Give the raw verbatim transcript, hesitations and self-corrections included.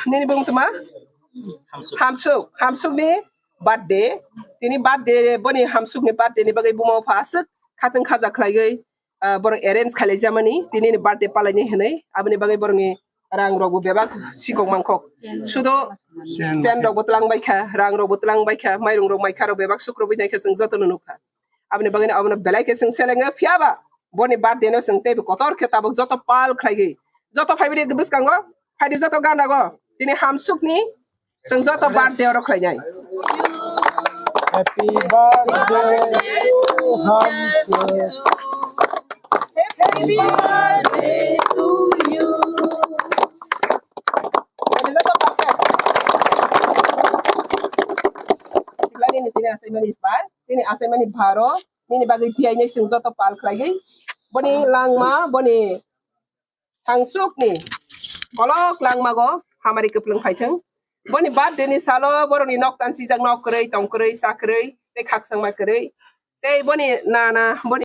Nini bung tuma? Hamsuk. Hamsuk ni birthday. Tini birthday, boni Hamsuk ni birthday ni bagwi buma bupha aswk khatwng khaja khlaiwi, ah, borok arrange khailai jamani, tini ni birthday palaini hinwi. Aboni bagwi borokni rang rokbo bebak sikok mangkok. Sudo chen rokbo twlang baikha, rang rokbo twlang baikha, mairung rok maikha rok bebak sukrubwi naikha, chwng jotono nukha. Aboni bagwi abono belai khe chwng selengo, phiyaba boni birthday no chwng teibo kotor khe tabuk joto pal khlaigwi. Joto phaibidi bwskango, phaidi joto ganago. Tini Hamsukni chwng joto birthday oro khlainai. Happy birthday to Hamsuk. Happy birthday to you. Joto birthday. Siklani ni tini achaimani bar, tini achaimani baro, nini bagwi tiyai nai chwng joto pal khlaigwi. Boni langma, boni Hamsukni kolok langmago hamari kwplwng phaithwng. Boni birthday ni salo borokni nok tanchijak, nok kwrwi, tong kwrwi, cha kwrwi, tei khakchangma kwrwi. Tei boni nana, boni